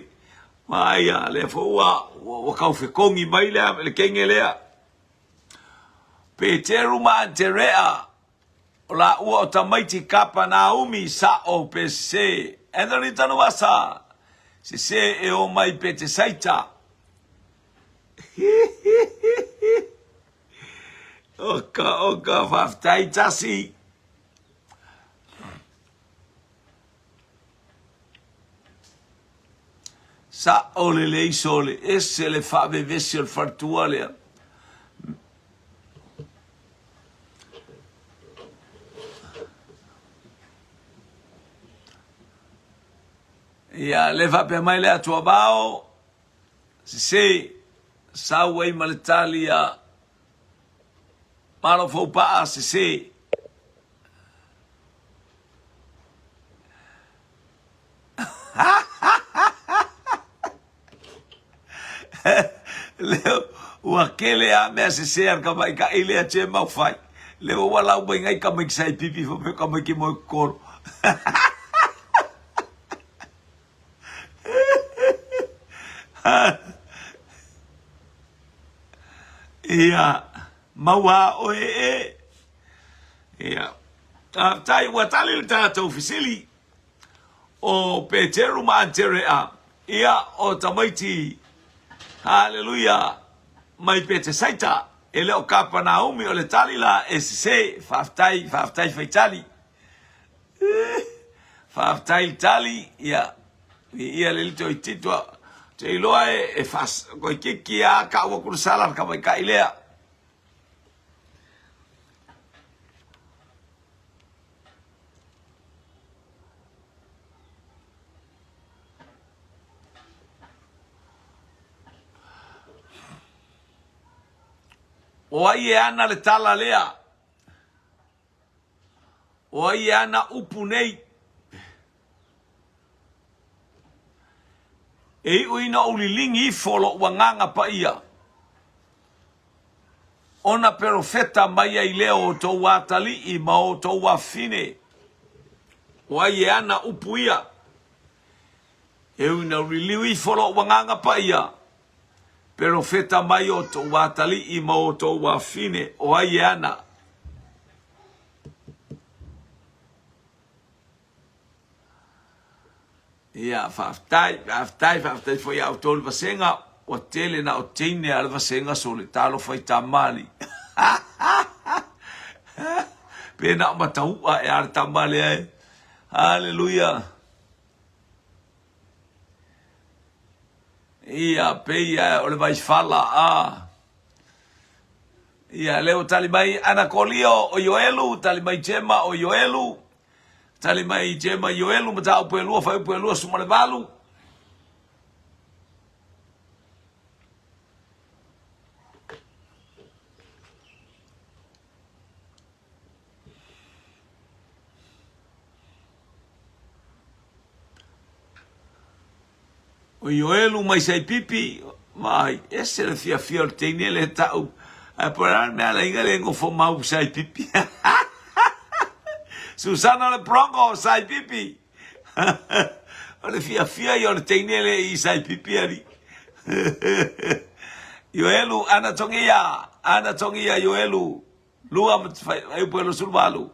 Vaai lea foi ua ua tau fekogi mai le le kenge lea. Peteru ma Aterea o laua o tamaiti Kapanaumi sa'o pe sese. Anthony Tanuvasa sese e o mai Petesaita. Oka oka faafetai tasi. Sa'o lelei sole, ese le faavevesi o le faletua lea. Ia, le faapea mai le atuavao, sese, sau ai ma le tali a Malo Foupaa, sese. Leo, ua kele a mea sese a ka mai ka ile a che mau fai. Leo ua lau mai ngai ka mai sai pipi fo pe ka mai ki mo koro. Ia, maua oe e. Ia, faafetai ua tali le tatou fesili o Peteru ma Aterea, ia, o tamaiti, haleluia, mai Petesaita, e le o Kapanaumi, o le tali la e sese. Faafetai, faafetai faitali. Faafetai le tali, ia, ia le lito i tito, te iloa e, e fas, koe kiki a ka ua kuru sala ka mai kai lea. O ai e ana le tala lea? O ai e ana upu nei? E iu ina ou liligi ifo loʻu agaga paia, ona perofeta mai ai lea o outou atalii ma outou afafine. O ai e ana upu ia? E ui ina liliu ifo loʻu agaga paia, perofeta mai outou atalii ma outou afafine. O ai e ana? Ia, faafetai, faafetai, faafetai foi ia outou le vasega, ua tele na o teine a le vasega sole, talofa i tamali. Pe na o mataua e a le tama lea e. Haleluia. Ia, peia o le vaifala, a. Ia, lea ua tali mai Anakolio o Ioelu, tali mai Jema o Ioelu, Tali mai Jema Ioelu, mataupu e 2, fuaiupu e 28. O Ioelu mai Saipipi, mai, ese le fiafia o le teine le tau. Ae po o le a le mea ala inga le nofo mau Saipipi. Susana o le Bronco o Saipipi. O le fiafia ia o le teine le i Saipipi ali. Ioelu, ana tongia, ana tongia Ioelu, lua ma te upu e 28.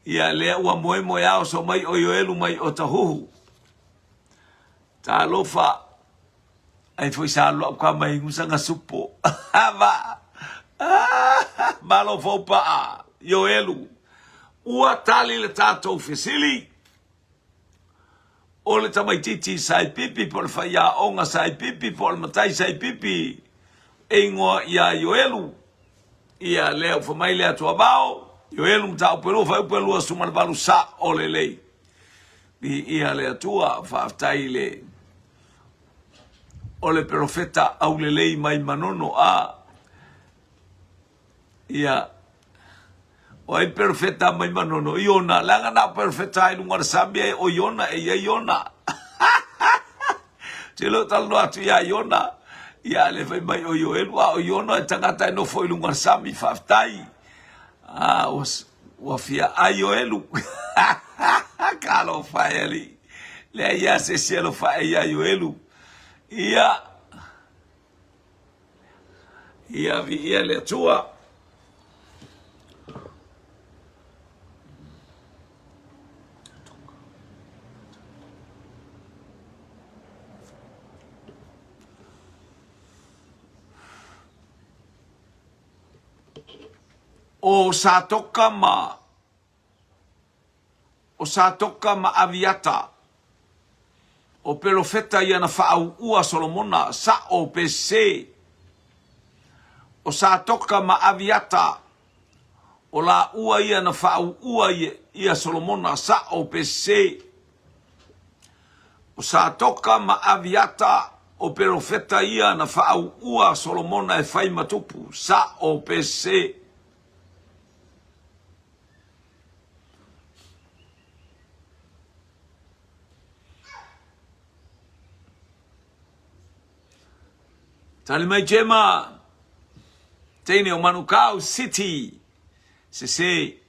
Ia lea ua moemoeā oso mai o Ioelu mai o Tahuhu. Talofa, ai foi sa loa ka mai ngusa supo. Va. Malo fou paa, Ioelu. Ua tali le tatou fesili. O le tamaitiiti Saipipi po o le faiaoga Saipipi po o le matai Saipipi e igoa ia Ioelu. Ia lea ua fai mai le Atuavao, Ioelu mataupu e 2 fuaiupu e 28 sa'o lelei. Viia le Atua, faafetai i le. O le perofeta aulelei mai Manono a ia o ai perofeta mai Manono Iona leaga na o perofeta i luga o le sami ai o Iona e i ai Iona te le o talanoa atu ia Iona ia le fai mai o Ioelu a o Iona e tagata e nofo i luga o le sami faafetai a ua, ua fia ai Ioelu talofa e alii leai lava se isi e alofa ia Ioelu ia Ia viia le Atua. O Satoka ma O Satoka ma Aviata, o Perofeta ia na faaūūa Solomona, sa'o pe sē. O Satoka ma Aviata, o lāua ia na faaūūa ia Solomona, sa'o pe sē. O Satoka ma Aviata, o Perofeta ia na faaūūa Solomona e fai ma tupu, sa'o pe sē. Tali mai Gemma, teine o Manukau City, sese.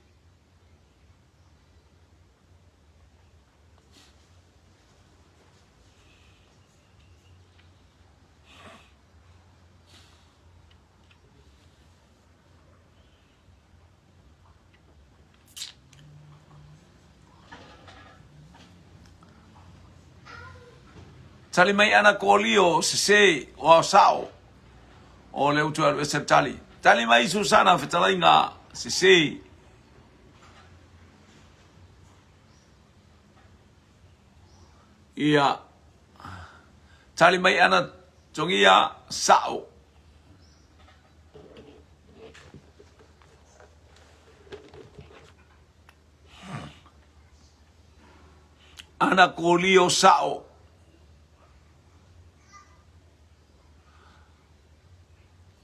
Tali mai ana ko lio sese o ao sao o le utu alu ese tali. Tali mai Susana fetalaiga sese. Ia tali mai ana tongia sao. Ana kolio sa'o.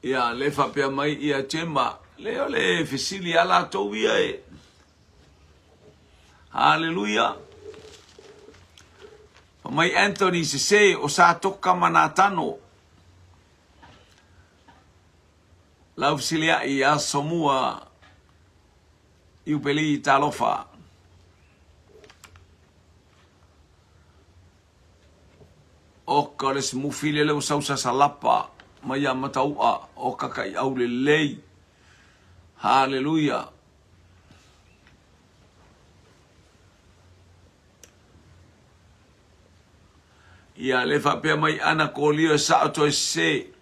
Ia, le faapea mai ia Gemma, le o le fesili a latou ia e. Haleluia. Fa mai Anthony sese o Satoka ma Natano. Lau fesiliaʻi ia Somua Iupeli Talofa. Oka le smufi lele ua sau sasalapa mai ia Matau'a o Kakaiʻau lelei. Haleluia. Ia le faapea mai ana kolio e sa'o toe sese.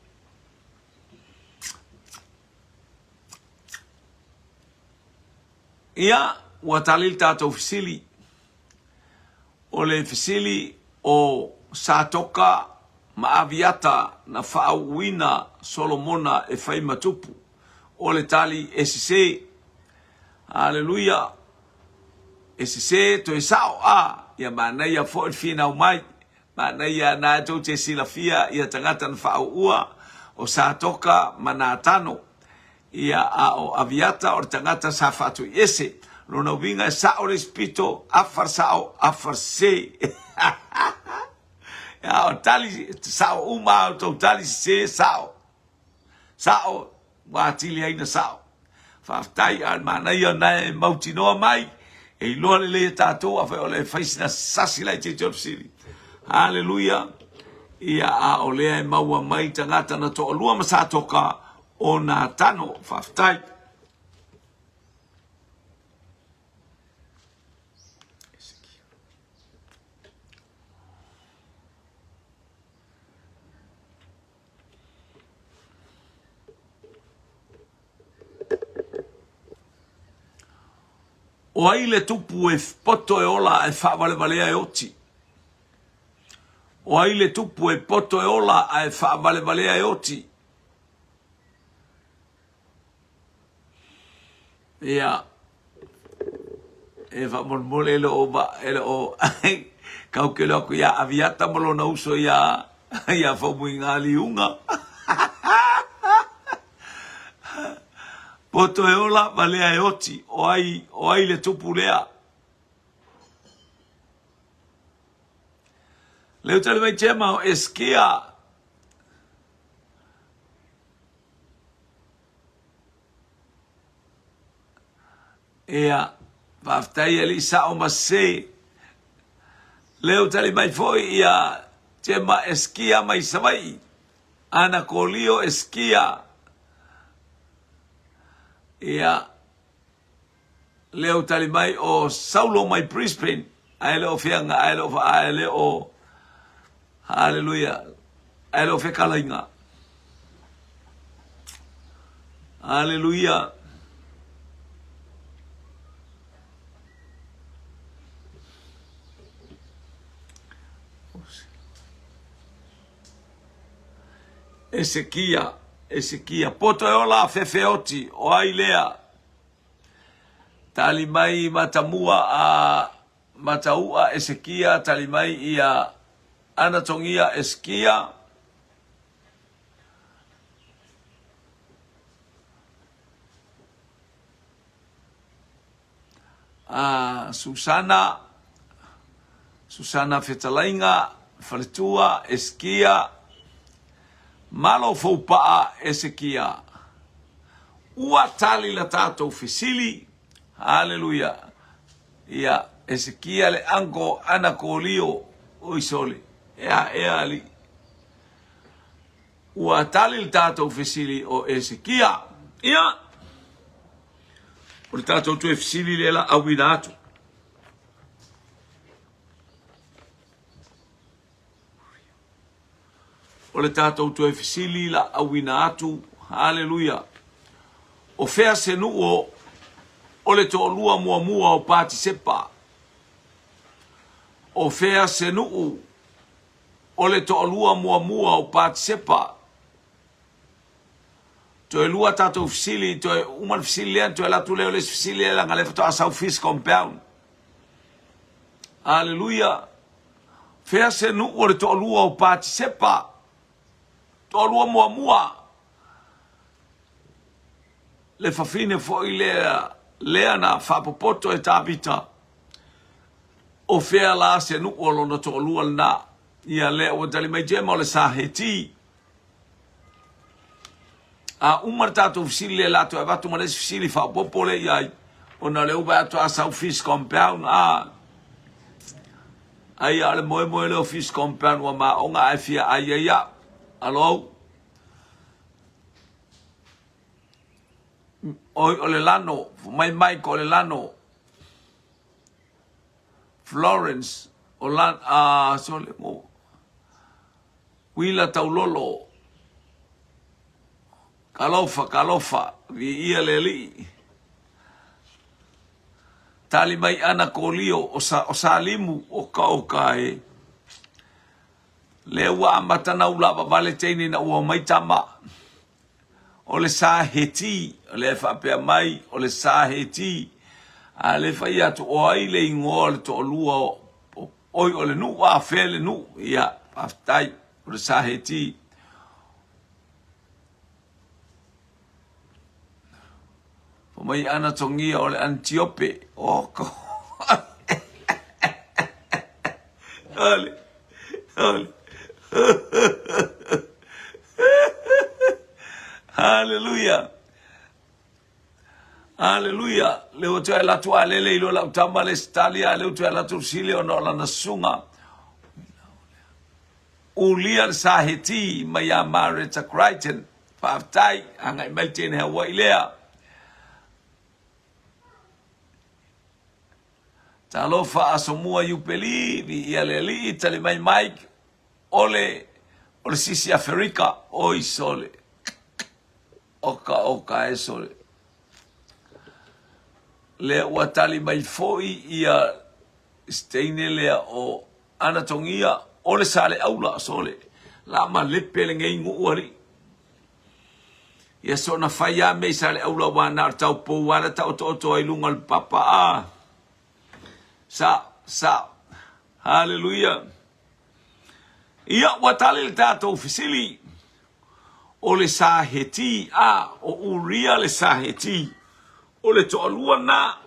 Ia, ua tali le tatou fesili. O le fesili o Satoka ma Aviata na faauuina Solomona e fai ma tupu. O le tali e sese. Aleluia! E sese toe sa'o a, ia manaia foi le finau mai. Manaia na tou te silafia ia tagata na faauua o Satoka ma Natano. Ia a o Aviata o le tagata sa faatuiese. Lona uiga e sa'o le isi pito, afa le sa'o, afa le sese. A o tali sa'o uma a outou tali sese sa'o. Sa'o, ua atili ai na sa'o. Faafetai, a o le manaia na e mautinoa mai, e iloa lelei e tatou, afai o le fai sina sasi laitiiti o le fesili. Haleluia! Ia, a o lea e maua mai tagata na toalua ma Satoka o Natano. Faafetai. O ai le tupu e poto e ola ae faavalevalea e oti? O ai le tupu e poto e ola ae faavalevalea e oti? Ia, e faamolemole e le o, e le o kaukelo aku iā Aviata ma lona uso iā. Ia Faumuiga Liuga. Poto e ola ma lea e oti, o ai, o ai le tupu lea? Leu tali mai Tema o Eskia. Ia, faafetai alii sao ma sese. Leu tali mai foi ia Tema Eskia mai Savaii. Ana Kolio Eskia. Ia, leu tali mai o Saulo mai Brisbane. Ae le o feaga, ae le o, ae le o, haleluia, ae le o fekalaiga. Haleluia. Esekia, Esekia, poto e ola fefeoti, o ai lea? Tali mai Matamua a Mataua Esekia, tali mai ia Anatongia Esekia. A Susana, Susana Fetalaiga, Faletua, Esekia, Malo Foupaa, Esekia. Ua tali la tatou fesili. Haleluia. Ia, Esekia le anko ana kolio oi sole. Ea, ea ali. Ua tali le tatou fesili o Esekia. Ia, o le tatou toe fesili lea la auina atu. O le tatou toe fesili la auina atu. Haleluia. O fea se nuu o, o le toalua muamua o Patisepa? O fea se nuu o le toalua muamua o Patisepa? Toe lua tatou fesili, toe uma le fesili lea, toe alu atu lea o le isi fesili lea, leaga lea faatoa sau fish compound. Aleluia. Fea se nuu o le toalua o Patisepa? Toalua muamua. Le fafine foi lea, lea na faapopoto e Tavita. O fea la se nuu o lona toalua lena? Ia lea ua tali mai Jema o le Saheti. A uma le tatou fesili lea la toe avatu ma le isi fesili faaopoopo lea i ai, ona o lea ua vaai atu a sau fish compound a ai a o le moemoe lea o fish compound ua maoga ae fia ai ai au. Alo. Oi o le lano, mai mai ko le lano. Florence o lan a sole mo. Uila taulolo. Talofa, talofa, viia le Alii. Tali mai ana kolio o, sa, o Salimu o ka o ka e. Lea ua amata na ula vavale teine na ua mai tama. O le sa heti, o lea faapea mai, o le sa heti. A le fai atu o ai le ingoa o le toalua o, o, oi o le nuu a fea le nuu. Ia, faafetai, o le sa heti. Fai mai Anatogia o le Anitiope. O ko. Ole. Ole. Hallelujah. Hallelujah. Le ua toe alu atu a lele i lo lau tama le stali a le ua toe alu atu sili ona o lana susuga. Ulia le Saheti mai ia Mareta Crichton. Faafetai, agai mai le teine Hawaii lea. Talofa Asomua Iupeli, viia le alii, tali mai Mike, ole, o le sisi Aferika, oi sole. Oka oka e sole. Lea ua tali mai foi ia steine lea o Anatogia o le Saleaula sole la malepe lenei nuu alii. Ia soona fai a mea i Saleaula aua na o le taupou a le taotooto ai luga o le papa a. Sa, sa. Haleluia. Ia, ua tali le tatou fesili, o le Sa Heti, a, o Uria le Sa Heti, o le toalua na.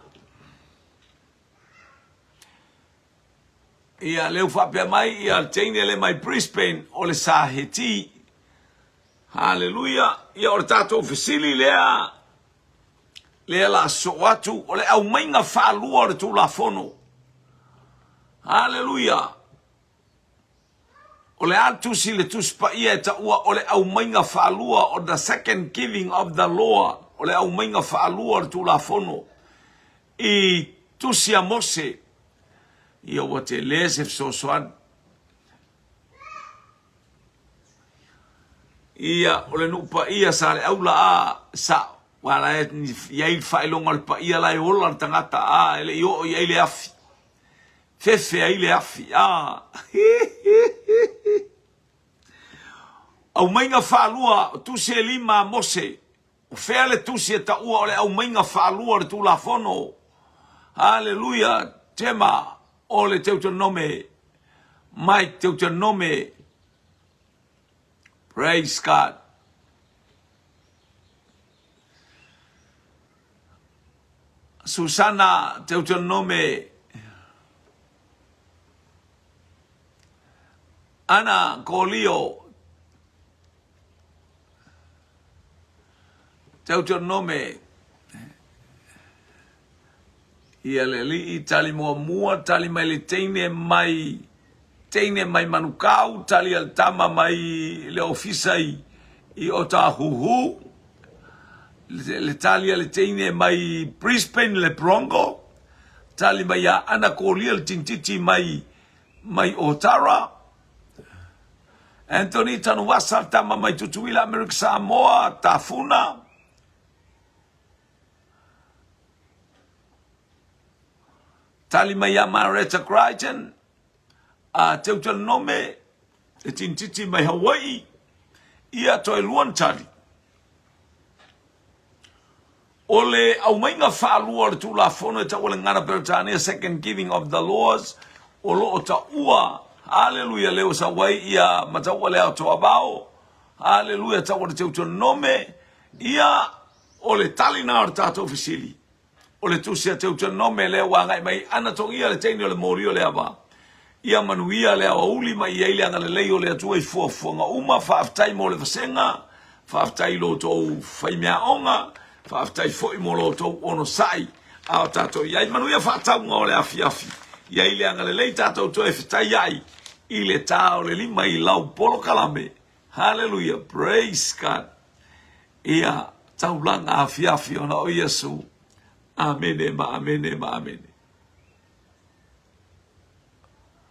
Ia, lea ua faapea mai ia le teine lea mai Brisbane, o le Sa Heti. Haleluia! Ia, o le tatou fesili lea, lea la sosoo atu, o le aumaiga faalua o le Tulafono. Haleluia! O le a le tusi le Tusi Paia e taua o le aumaiga faalua o the second giving of the law, o le aumaiga faalua o le Tulafono i Tusi a Mose. Ia ua tele se fesoasoani. Ia, o le nuu paia sa le aula a sa wa la e i ai le faailoga o le paia la e ola le tagata a e le i oo i ai le afi. Fefe ai le afi a. Aumaiga faalua o tusi e lima a Mose. O fea le tusi e taua o le aumaiga faalua o le Tulafono? Haleluia! Tema o le Deuteronome. Mike Deuteronome. Praise God. Susana Deuteronome. Ana Kolio Deuteronome ia le alii tali muamua tali mai le teine mai teine mai Manukau tali a le tama mai le ofisa i i Otahuhu le, le tali a le teine mai Brisbane le Bronco tali mai ia Ana Kolia le tintiti mai mai Otara Anthony Tanuvasa, tama mai Tutuila, Amerika Samoa, Tafuna. Tali mai ia Mareta Crichton, a Teutanome, le tinititi mai Hawaii, ia toe luan tali. O le aumaiga faalua o le Tulafono e taua le gagana Peretania, Second Giving of the Laws, o lo o taua, haleluia, lea ua sau ai ia mataua le Aotoavao, haleluia, taua le Teutonome, ia, o le tali na o le tatou fesili. O le tusi a Teutonome lea ua agai mai, ana togia le teine o le moli o le ava. Ia manuia le aoauli ma i ai le agalelei o le Atua i fuafuaga uma. Faafetai mo le vasega, faafetai i lo outou faimeaoga, faafetai foi mo lo outou onosai a o tatou i ai. Manuia faatauga o le afiafi. I ai le agalelei tatou toe fetaiai i le ta o le lima i lau polokalame. Hallelujah, praise God. Ia taulaga afiafi ona o Iesu. Amene ma amene ma amene.